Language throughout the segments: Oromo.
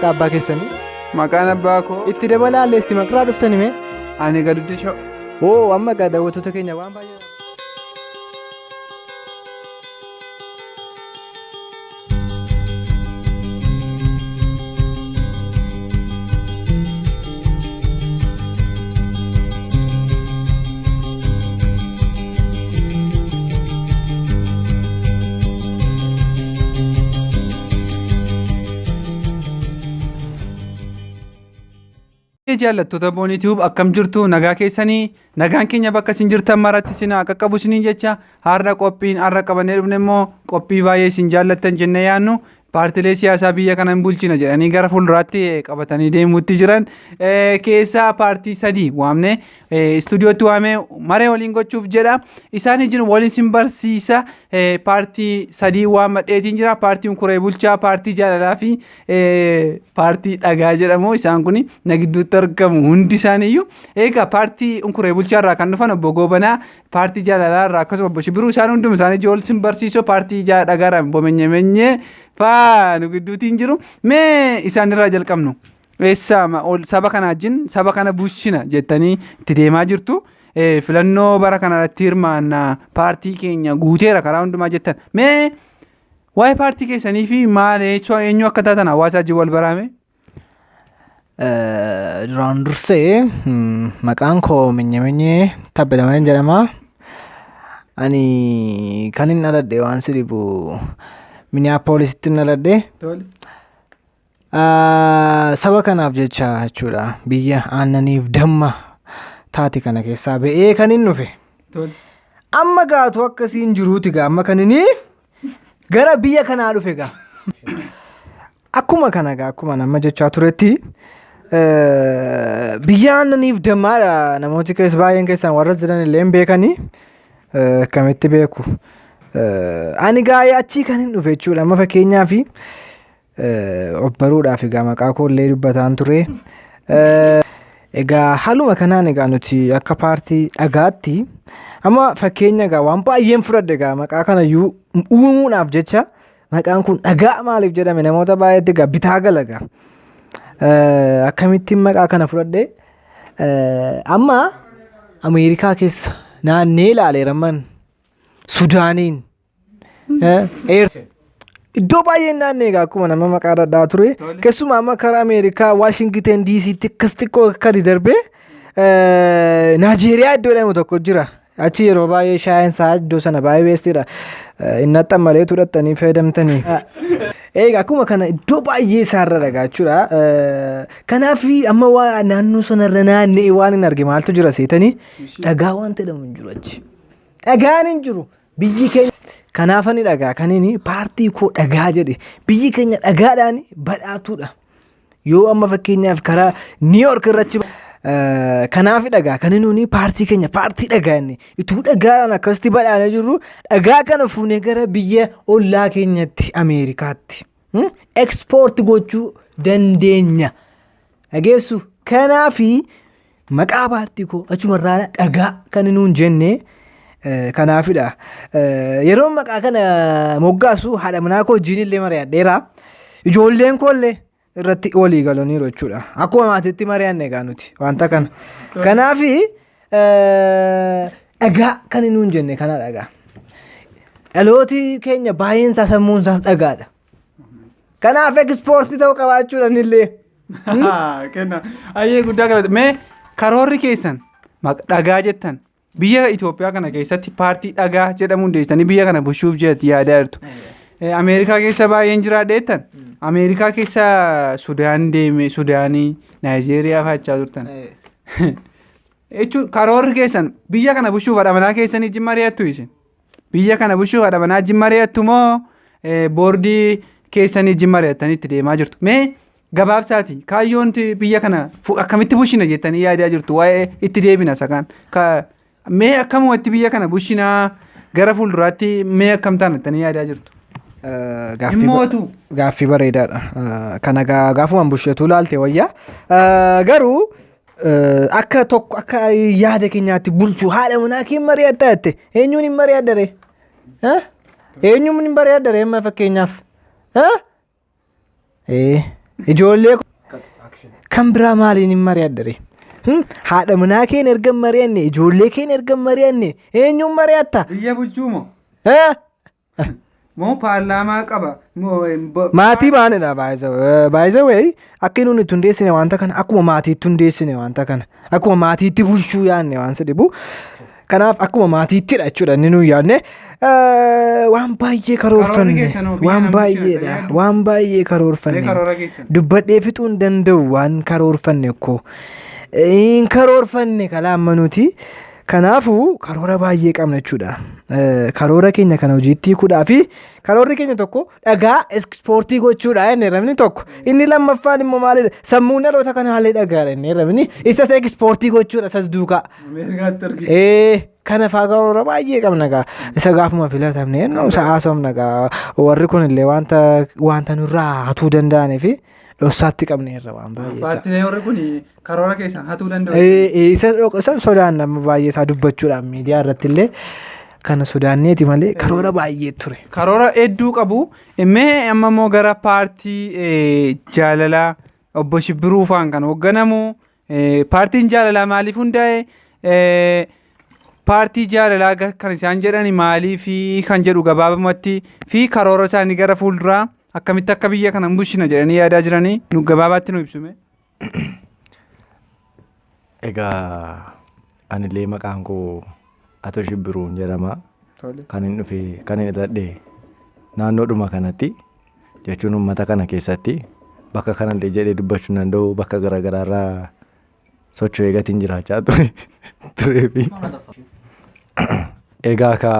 maqaa abbaa keessanii? Maqaan abbaa koo Itti dabalaa alleesti maqaa dhuftani mee? Ani gadutti shoo. Oo amma egaa daawwattoota keenya waan baay'ee. Jaallattoota Boonii Tube akkam jirtu? Nagaa keessanii? Nagaan keenya bakka isin jirtan maratti isin haa qaqqabu isiniin jecha. Har'a qophiin har'a qabannee dhufne immoo qophii baay'ee isin jaallattan jennee yaadnu, paartilee siyaasaa biyya kana hin bulchina jedhanii gara fuulduraatti qabatanii deemuutti jiran keessaa paartii sadii waamne, istuudiyootti waamee maree waliin gochuuf jedha. Isaan wajjin waliin isin barsiisa. Paartii sadii waammadheetiin jira. Paartiin Kuree Bulchaa, Paartii Jaalalaa fi Paartii Dhagaa jedhamu. Isaan kun na gidduutti argamu hundi isaaniiyyuu. Egaa paartii Kuree Bulchaa irraa kan dhufan obbo Goobanaa, paartii Jaalalaa irraa akkasuma obbo Shibiruu, isaan hunduma isaanii ijoollee isin barsiisoo, paartii Dhagaa irraa obbo Menye Menyee faa nu gidduutiin jiru. Mee isaan irraa jalqabnu. Eessa saba kana wajjin saba kana bulchina jettanii itti deemaa jirtu? Filannoo bara kana irratti hirmaanna, paartii keenya guuteera karaa hundumaa jettan. Mee waa'ee paartii keessanii fi maal, eenyu akka taatan hawaasa wajjin wal baraame? Duraan dursee maqaan koo Minyaminyee Tabbatamaneen jedhama. Ani kan hin dhaladhe, waan si dhibu, Minneapolisitti hin dhaladhe. Saba kanaaf jecha jechuudha, biyya aannaniif damma taate kana keessaa ba'ee kan hin dhufe. Amma gaatu akkasiin jiruuti gaa amma kan inni gara biyya kanaa dhufe gaa. Akkuma kana gaa, akkuma nama jechaa turetti, biyya aannaniif dammaadha. Namooti keessa baay'een keessaan warra jiran illee hin beekanii, akkamitti beeku. Ani gaa achii kan hin dhufe jechuudha. Amma fakkeenyaaf of baruudhaaf egaa maqaa koo illee dubbataan ture. Egaa haaluma kanaan egaa nuti akka paartii dhagaatti, amma fakkeenya egaa waan baay'een fudhadhe egaa maqaa kanayyuu uumuudhaaf jecha, maqaan kun dhagaa maaliif jedhame namoota baay'eetti egaa bitaa gala egaa. Akkamittiin maqaa kana fudhadhe? Amma Ameerikaa keessa naannee ilaaleera, man Sudaaniin, iddoo baay'een naannee egaa akkuma nama maqaa dhadhaa ture. Keessumaa amma karaa Ameerikaa Waashingiten DCtti akkas xiqqoo akka darbee Naajeeriyaa iddoo jedhamu tokko jira. Achi yeroo baay'ee shaayiin isaa iddoo sana baay'ee beestiidha. Inni naxxan malee tudhattanii fayyadamtanii. Egaa akkuma kana iddoo baay'ee isaarra dhagaa jechuudha. Kanaaf amma waa naannoo sanarra naanna'ee waan hin arge maaltu jira seetanii, dhagaa waan jedhamu hin jiru achi. Dhagaan hin jiru. Biyyi keenya kanaaf ani dhagaa kaniin paartii koo dhagaa jedhe, biyyi keenya dhagaadhaan badhaatuudha. Yoo amma fakkeenyaaf karaa New York irratti kanaaf dhagaa kan nuuni paartii keenya paartii dhagaa inni ituu dhagaadhaan akkasitti badhaanee jirru, dhagaa kana fuunee gara biyya ollaa keenyatti Ameerikaatti ekspoorti gochuu dandeenya. Dhageessu, kanaafi maqaa paartii koo achumarraa dhagaa kan nuun jenne kanaafidha. Yeroo maqaa kana moggaasu haadha manaa koo wajjin illee mari'adheera. Ijoolleen koo illee irratti walii galaniiru jechuudha. Akkuma maatiitti mari'anne egaa nuti wanta kana. Kanaafi dhagaa kan nuun jenne kana dhagaa. Dhalooti keenya baay'een isaa sammuun isaas dhagaadha. Kanaaf ekspoortii ta'uu qabaachuudhaan illee. Kenna. Ayyee, guddaa galata. Mee karoorri keessan dhagaa jettan, biyya Itoophiyaa kana keessatti paartii dhagaa jedhamu hundeessanii biyya kana bulchuuf jetti yaadaa jirtu. Ameerikaa keessa baay'een jiraadha jettan. Ameerikaa keessa Sudaan deeme, Sudaanii, Naayijeeriyaa fa'aa turtan. Jechuun karoorri keessan biyya kana bulchuuf haadha manaa keessanii wajjin mari'attu isin? Biyya kana bulchuuf haadha manaa wajjin mari'attu moo boordii keessanii wajjin mari'attanii itti deemaa jirtu? Mee gabaabsaati, kaayyoon biyya kana akkamitti bulchina jettanii yaadaa jirtu? Waa'ee itti deebina isa kaan. Mee akkamumatti biyya kana bulchinaa gara fuulduraatti, mee akkam taana jettanii yaadaa jirtu? Hin mootu. Gaaffii bareedaadha. Kana gaafumaan busheetuu ilaalte wayyaa. Garuu akka tokko akka yaada keenyaatti bulchuu haadha manaa kee mari'atta jette, eenyuun hin mari'adha ree? Eenyuun hin mari'adha ree amma fakkeenyaaf? Ijoollee kan biraa maaliin hin mari'adha? Haadha manaa keen erga hin mari'anne, ijoollee keen erga hin mari'anne, eenyuun mari'atta? Biyya bulchuu moo? Eh? Moo paarlaamaa qaba? Moo Maatii baanedha. By the way, akka nuti itti hundeessine wanta kana, akkuma maatiitti hundeessine wanta kana, akkuma maatiitti bulchuu yaadne waan si dhibu. Kanaaf akkuma maatiittidha jechuudha inni nuyi yaadne. Waan baay'ee karoorfanne. Keessan hoo biyya Waan nama baay'eedha. bulchina? Waan baay'ee Mee karoorfanne. karoora keessan. Dubbadhee fixuu hin danda'u waan karoorfanne koo. Hin karoorfanne kalaa amma nuti. Kanaafuu karoora baay'ee qabna jechuudha. Karoora keenya kana hojiitti hiikuudhaa fi karoorri keenya tokko dhagaa ekspoortii gochuudha inni namni tokko. Inni lammaffaan immoo maalidha? Sammuun dhaloota kanaallee dhagaadha inni namni. Isas ekspoortii gochuudha isas duukaa. Ameerikaatti argite. Kana faa karoora baay'ee qabna gaa. Isa gaafuma filatamne nu isa haasofna gaa. Warri kun illee wanta nurraa hatuu danda'anii fi dhoksaatti qabne irra waan baay'ee isaa. Paartiilee warri kun karoora keessan hatuu danda'u. Isa sodaan nama baay'ee isaa dubbachuudhaan miidiyaa irratti illee kana sodaanneeti malee karoora baay'ee ture. Karoora hedduu qabu. Mee amma immoo gara paartii jaalalaa obbo Shibbiruu faan kan hoogganamu. Paartiin jaalalaa maaliif hundaa'e? Paartii jaalalaa kan isaan jedhan maaliif kan jedhu gabaabumatti fi karoora isaanii gara fuulduraa akkamitti akka biyya kana bulchina jedhanii yaadaa jiranii nu gabaabaatti nu ibsume. Egaa anillee maqaan koo Ato Shibbiruun jedhama. Kan hin dhufe, kan hin dhaladhe naannoodhuma kanatti, jechuun uummata kana keessatti bakka kanallee jedhee dubbachuu hin danda'u, bakka garaagaraarraa socho'ee gatiin jiraachaa ture tureefi. Egaa ka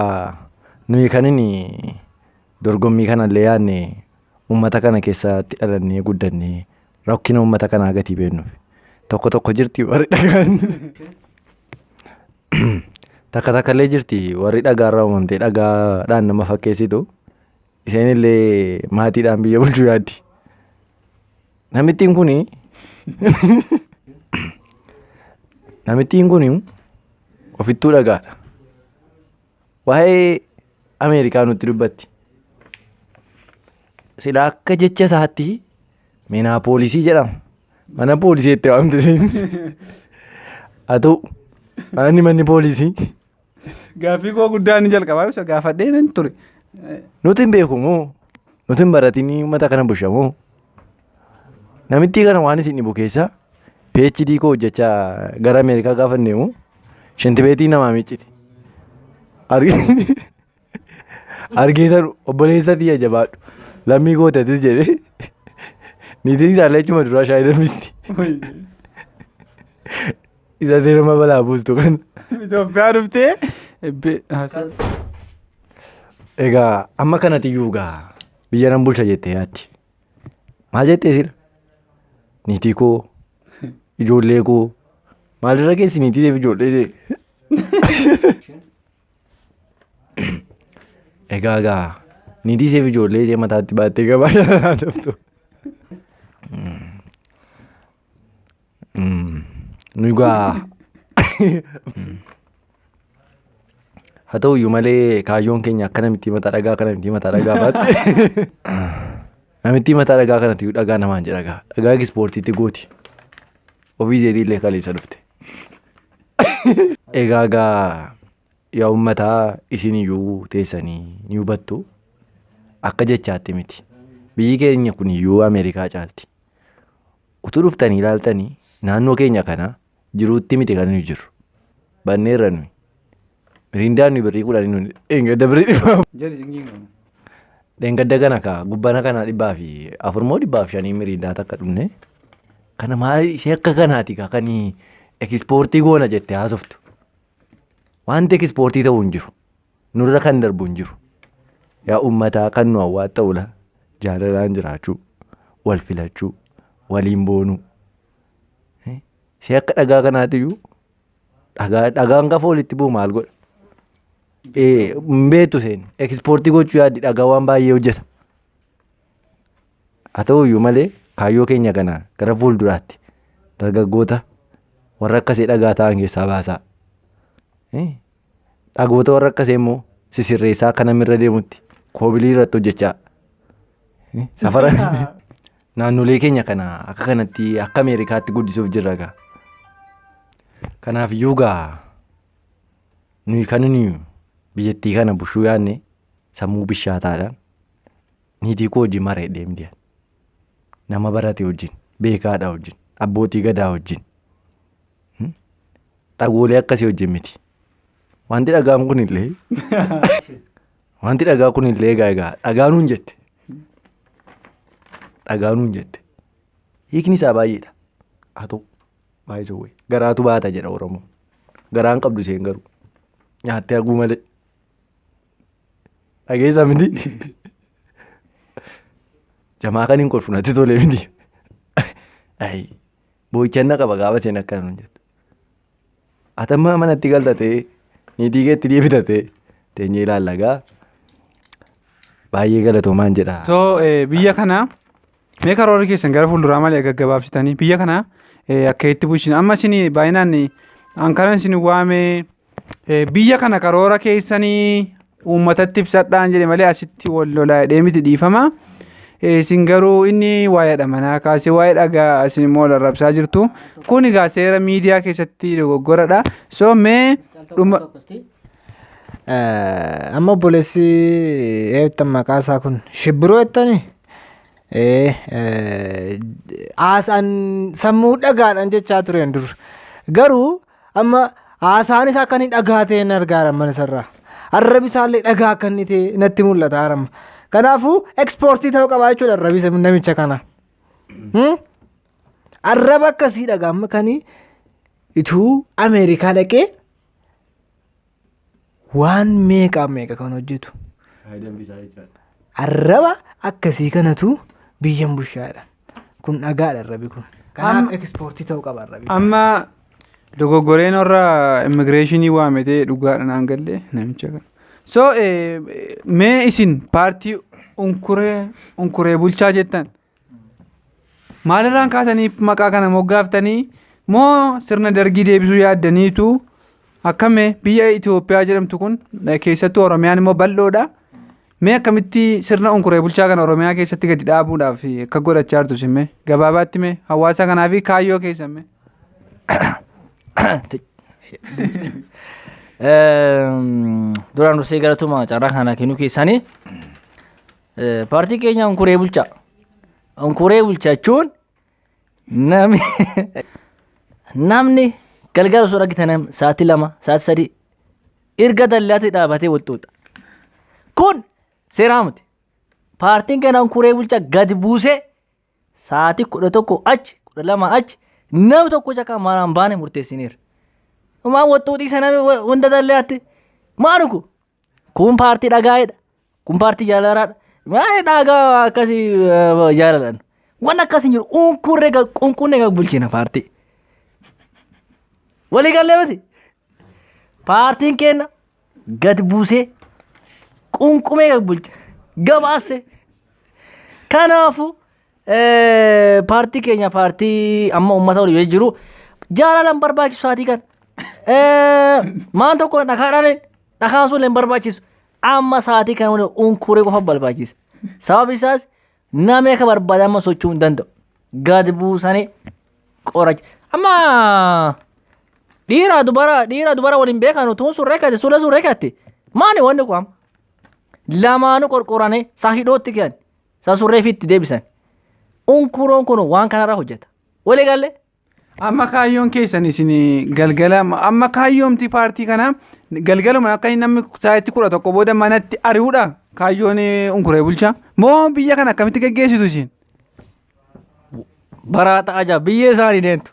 nuyi kan inni dorgommii kanallee yaadne uummata kana keessatti dhalannee guddannee rakkina uummata kanaa gatii beeknuuf. Tokko tokko jirti warri dhagaan. Takka takka illee jirti warri dhagaarraa uumamtee dhagaadhaan nama fakkeessitu. Isheen illee maatiidhaan biyya bulchuu yaaddi. Namittiin kuni ofittuu dhagaadha. Waa'ee Ameerikaa nutti dubbatti. Silaa akka jecha isaatti minaa poolisii jedhama. Mana poolisii itti waamti isheen. Haa ta'u manni poolisii Gaaffii koo guddaa inni jalqabaa ibsa gaafadhee nan ture. Nuti hin beeku moo, nuti hin baratinii uummata kana busha moo? Namittii kana waan isin dhibu keessa PhD koo hojjechaa gara Ameerikaa gaafa deemu shintibeetii namaa miicciti. Argeetan obboleessa tiyya jabaadhu lammii gootatis jedhee niitiin isaallee achuma duraa shaayii danfisti. Isa seenuma balaa buustu kan. Itoophiyaa dhuftee. Egaa amma kanatti iyyuu gaa biyya nan bulcha jettee yaaddi. Maal jettee sila? Niitii koo, ijoollee koo, maalirra keessi niitii fi ijoollee ishee? Egaa gaa niitii ishee fi ijoollee ishee mataatti baattee gabaa dhalaa dhuftu. Nu egaa haa ta'u iyyuu malee kaayyoon keenya akka namittii mataa dhagaa kana namittii mataa dhagaa baatte. Namittii mataa dhagaa kanatti iyyuu dhagaa namaan jedha gaa. Dhagaa ispoortiitti gooti. Ofii isheetii illee kaleessa dhufte. Egaa gaa yaa uummataa, isin iyyuu teessanii ni hubattu. Akka jechaatti miti. Biyyi keenya kun iyyuu Ameerikaa caalti. Utuu dhuftanii ilaaltanii naannoo keenya kana jiruutti miti kan nuyi jirru. Banneerra nuyi. Miriindaan nuyi birrii 10 nuyi dheengadda birrii 400. Jedhi cinqiin qabu. Dheengadda kana ka gubbana kana 400 moo 500 miriindaa takka dhumne. Kana maal ishee akka kanaati ka kan ekispoortii goona jettee haasoftu. Wanti ekispoortii ta'u hin jiru. Nurra kan darbu hin jiru. Yaa uummataa, kan nu hawwaaxxa'u jaalalaan jiraachuu, wal filachuu, waliin boonuu. Ishee akka dhagaa kanaatiyyuu dhagaa dhagaan gaafa walitti bu'u maal godha? Hin beektu isheen ekispoortii gochuu yaaddi, dhagaa waan baay'ee hojjeta. Haa ta'u iyyuu malee kaayyoo keenya kana gara fuulduraatti dargaggoota warra akkasii dhagaa ta'an keessaa baasaa. Dhagoota warra akkasii immoo sisirreessaa akka namirra deemutti koobilii irratti hojjechaa. Safara Naannolee keenya kana akka kanatti akka Ameerikaatti guddisuuf jirra gaa. Kanaaf iyyuu gaa nuyi kan nuyi biyyattii kana bushuu yaadne sammuu bishaataadhaan niitii koo wajjin mareedhee miti. Nama barate wajjin, beekaadha wajjin, abbootii gadaa wajjin. Dhagoolee akkasii wajjin miti. Wanti dhagaan kun illee wanti dhagaa kun illee egaa egaa dhagaa nuun jette. Dhagaa nuun jette. Hiikni isaa baay'eedha. Haa ta'u baay'ee sowwee. Garaatu baata jedha Oromoon. Garaan qabdu isheen garuu. Nyaattee haguu malee. Dhageessaa miti. Jamaa kan hin kolfu natti tolee miti. Ayi boo'ichaan na qaba gaafa isheen akkana nuun jettu. Atammaa manatti galtatee niitii keetti deebitatee teenyee ilaalla gaa. Baay'ee galatoomaan jedha. So biyya kana mee karoorri keessan gara fuulduraa malee gaggabaabsitanii biyya kana akka itti bulchina amma isin baay'inaan an kanan isin waame biyya kana karoora keessanii uummatatti ibsadhaan jedhe malee asitti wal lolaa jedhee miti dhiifama. Isin garuu inni waa'eedha manaa kaasee waa'ee dhagaa isin immoo wal arrabsaa jirtu. Kun egaa seera miidiyaa keessatti dogoggoradha. So mee dhuma Amma obboleessi eettan maqaa isaa kun shibbiroo jettanii? Haasaan sammuu dhagaadhaan jechaa tureen dur. Garuu amma haasaan isaa akka inni dhagaa ta'e hin argaa mana isarraa. Arrabi isaallee dhagaa akka inni ta'e natti mul'ata haramma. Kanaafuu ekspoortii ta'uu qabaa jechuudha arrabi namicha kana. Arraba akkasii dhagaa amma kan ituu Ameerikaa dhaqee waan meeqa meeqa kan hojjetu. Arraba akkasii kanatu biyyan bushaadha. Kun dhagaadha arrabi kun. Kanaaf ekspoortii ta'uu qaba arrabi. Amma dogoggoreen warra immigireeshinii waametee dhugaadha naan galle namicha kana. So mee isin paartii unkuree unkuree bulchaa jettan maalirraan kaatanii maqaa kana moggaaftanii moo sirna dargii deebisuu yaaddaniitu akkame biyya Itoophiyaa jedhamtu kun keessattuu Oromiyaan immoo bal'oodha. Mee akkamitti sirna unkuree bulchaa kana Oromiyaa keessatti gadi dhaabuudhaaf akka godhachaa jirtu isin mee gabaabaatti mee hawaasa kanaa fi kaayyoo keessan mee. Duraan dursee galatuma carraa kana kennuu keessanii paartii keenya unkuree bulchaa. Unkuree bulchaa jechuun namni namni galgala osoo argitan sa'aatii 2 sa'aatii 3 erga dallaatti dhaabatee wal xuuxa. Kun seeraa miti. Paartiin keenya unkuree bulchaa gadi buusee sa'aatii 11 achi 12 achi namni tokko akka manaan baane murteessineera. Maan wal xuuxiisa namni hunda dallaatti maal kun? Kun paartii dhagaa'edha. Kun paartii jaalalaadha. Maali dhagaa akkasii jaalalan. Waan akkasii hin jiru. Unkurree qunqunnee gad bulchina paartii. Walii gallee miti. Paartiin keenya gad buusee qunqumee gad bulcha. Gabaase. Kanaafuu paartii keenya paartii amma uummata waliin jiru jaalalan barbaachisu sa'aatii kana. Maan tokko dhakaadhaan dhakaan sun hin barbaachisu. Amma sa'aatii kana waliin unkuree qofa barbaachisa. Sababi isaas namni akka barbaade amma socho'uu hin danda'u. Gad buusanii qoracha. Amma dhiira dubara dhiira dubara waliin beekan tuun sun rekkate suula sun rekkate maani wanni kun amma lamaanuu qorqoranii saa hidhootti kennan. Isa surree ifiitti deebisan. Unkuroon kun waan kanarra hojjeta. Walii galee? Amma kaayyoon keessan isin galgala amma kaayyoomti paartii kanaa galgaluma akka inni namni sa'aatii 11 booda manatti ari'uudha kaayyoon unkuree bulchaa moo biyya kana akkamitti geggeessitu isin? Baraa ta'a jaa biyya isaanii deemtu.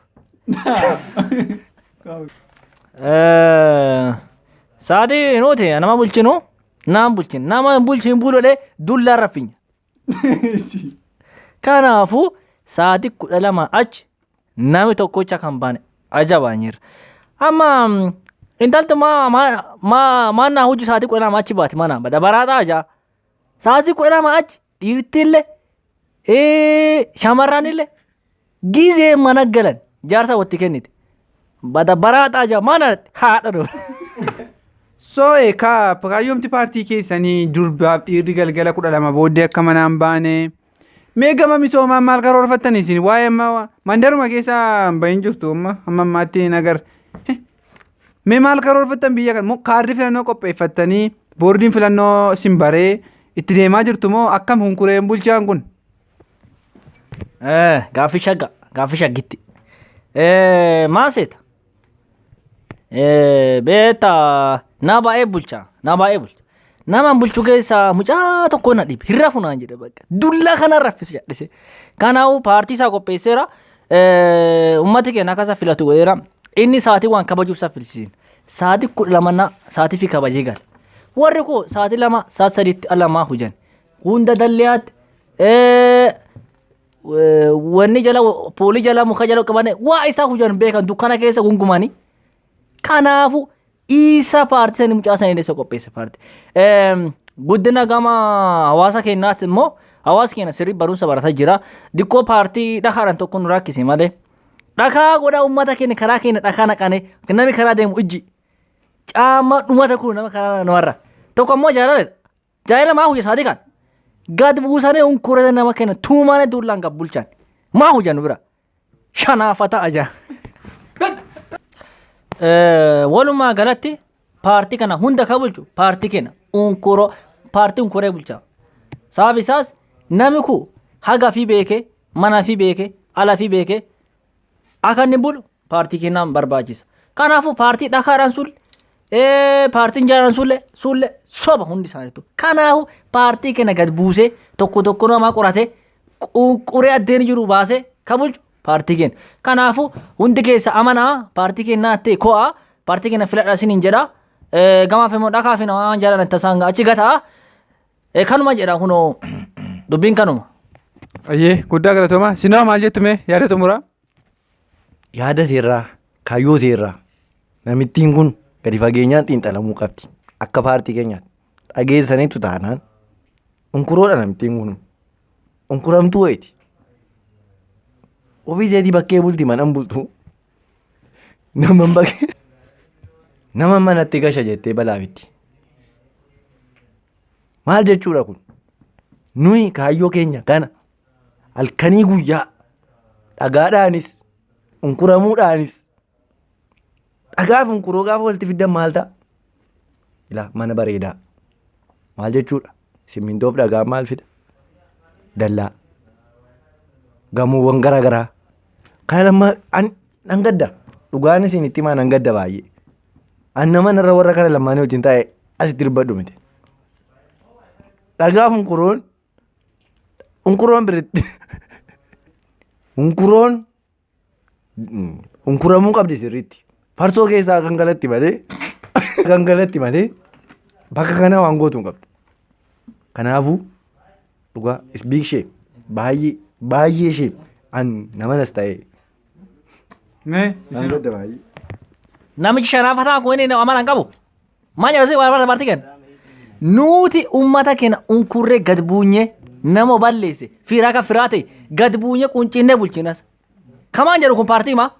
Sa'aatii nuti nama bulchinu naan bulchin nama hin bulchin bululee dullaan raffinya. Kanaafuu sa'aatii 12 achi namni tokkocha kan baane ajaa'ibaa Amma intalti maa maa maa maa naa hojii sa'aatii 12 achi baati mana bada baraaxaa ajaa. Sa'aatii 12 achi dhiirtillee shamarranillee gizee mana galan jaarsa watti kennite. Bada baraaxaa jaa mana haadha dhufe. So kaayyoomti paartii keessanii durbaaf dhiirri galgala 12 booddee akka manaan baane Mee gama misoomaan maal karoorfattanii isin waa'ee amma mandaruma keessa hin bahin jirtu amma amma ammaatti hin agarre. Mee maal karoorfattan biyya kana moo kaardii filannoo qopheeffattanii boordiin filannoo isin baree itti deemaa jirtu moo akkam hunkureen bulchaan kun? Gaaffii shagga gaaffii shaggitti. Maal seeta? Beektaa na baay'ee bulcha na baay'ee bulcha. Nama bulchu keessaa mucaa tokko na dhibe hin rafu naan jedhe bakka dulla kana raffise jedhise. Kanaafuu paartii isaa qopheesseera. Uummati keenya akka isa filatu godheera. Inni sa'aatii waan kabajuuf isa filchisiin. Sa'aatii 12 sa'aatii fi kabajee gala. Warri koo sa'aatii 2 sa'aatii 3tti alamaa hujan. Hunda dalliyaatti wanni jala poolii jala muka jala qabane waa isaa hujan beekan dukkana keessa gungumanii. Kanaafuu isa paartii sanii mucaa sanii isa qopheesse paartii. Guddina gama hawaasa keenyaatti immoo hawaasa keenya sirrii barumsa barataa jira. Diqqoo paartii dhakaadhaan tokko nu rakkise malee. Dhakaa godhaa uummata keenya karaa keenya dhakaa naqane namni karaa deemu ijji. Caama dhumata kun nama karaa namarra. Tokko immoo jaalaladha. Jaalala maa hojja sa'aatii kan. Gad buusanii hunkuratan nama kenna tuumaanii duullaan gad bulchan. Maa hojja nu bira. Shanaafata ajaa. Walumaa galatti paartii kana hunda kan bulchu paartii keenya unkuroo paartii unkuree bulcha. Sababi isaas namni kun haga fi beekee mana fi beekee ala fi beekee akka inni bulu paartii keenyaan barbaachisa. Kanaafuu paartii dhakaadhaan sulle paartiin jaaraan sulle sulle soba hundi isaaniitu. Kanaafuu paartii keenya gad buusee tokko tokko namaa qoratee qunquree addeen jiru baasee kan bulchu paartii keenya. Kanaafuu hundi keessa amanaa paartii keenyaa ta'e ko'aa paartii keenya filadhaa isiniin jedha. Gamaaf immoo dhakaa fi namaa jaalan tasaan achi gataa. Kanuma jedha kunoo dubbiin kanuma. Ayyee guddaa galatooma. Sinoo maal jettu mee yaada xumuraa? Yaada seerraa, kaayyoo seerraa namittiin kun gadi fageenyaan xiinxalamuu qabdi. Akka paartii keenyaatti dhageessaniitu taanaan unkuroodha namittiin kun. Unkuramtuu wayiiti. Ofii isheetii bakkee bulti manan bultu. Nama bakkee nama manatti gasha jettee balaafitti. Maal jechuudha kun? Nuyi kaayyoo keenya kana halkanii guyyaa dhagaadhaanis unkuramuudhaanis dhagaaf unkuroo gaafa walitti fiddan maal ta'a? Ilaa mana bareedaa. Maal jechuudha? Simmintoof dhagaan maal fida? Dallaa. Gamoowwan garaa garaa. Kana lamma an nan gadda. Dhugaan isin itti himaa nan gadda baay'ee. An nama narra warra kana lamaanii wajjin taa'e asitti dubbadhu miti. Dhagaaf unkuroon unkuroon biritti unkuroon unkuramuu qabdi sirriitti. Farsoo keessaa gangalatti malee gangalatti malee bakka kana waan gootu hin qabdu. Kanaafuu dhugaa is big shame baay'ee baay'ee shame an namanas ta'e. Mee Nan gadda baay'ee. Namichi shanaafataa kun inni amala hin qabu. Maal jedha waan paartii paartii kenna. Nuti uummata keenya unkurree gad buunye nama balleesse firaa kan firaa ta'e gad buunye quncinnee bulchinas. Kamaan jedhu kun paartii maa?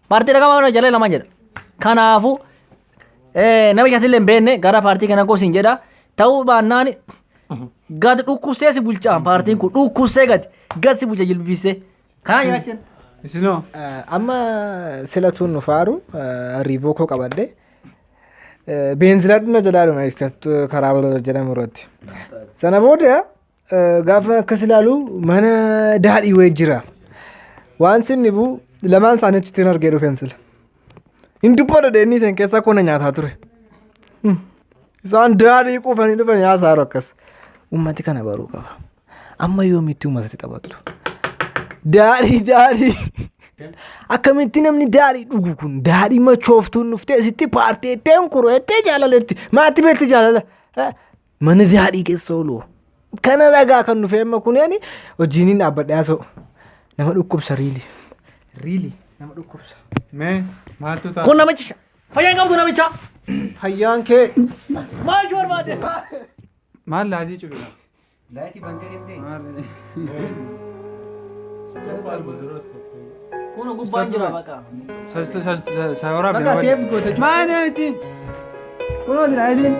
Paartii dhagaa maa jala lamaan jedha. Kanaafuu nama keessatti illee hin beekne gara paartii kana gosi hin jedha. Ta'uu baannaan gad dhukkubsee si bulchaan paartiin kun dhukkubsee gad gad si bulcha jilbisee. Kanaan jedha Isinoo Amma sila tun nufaaru riivoo koo qabadhe. Beenzila dhuma jalaa dhuma karaa balbala jedhamu irratti. Sana booda gaafa akkas ilaalu mana daadhii wayii jira. Waan sinni bu lamaan isaanii achitti hin argee dhufeen sila. Hin dubbadha deemni isin keessaa koo na nyaataa ture. Isaan daadhii quufanii dhufanii haasa'aa akkas. Uummati kana baruu qaba. Amma yoomitti uummatatti taphatu? Daadhii daadhii. Akkamitti namni daadhii dhugu kun daadhii machooftuun dhuftee sitti paartii ettee hunkuru ettee jaalaletti maatti beekti jaalala. Mana daadhii keessa oolu. Kana dhagaa kan dhufee amma kuneeni hojiin hin dhaabbadhe haasa'u. Nama dhukkubsa riili. Riili nama dhukkubsa. Mee maaltu ta'a? Kun namichi fayyaa hin qabdu namicha. Fayyaan kee. Maal jechuu barbaade? Maal laatii cufila? Laayitii bantee deemtee? Kun gubbaan jira baqa. Sayoraaf. Bakka seef goote. Maal namitti? Kunoo laayitiin.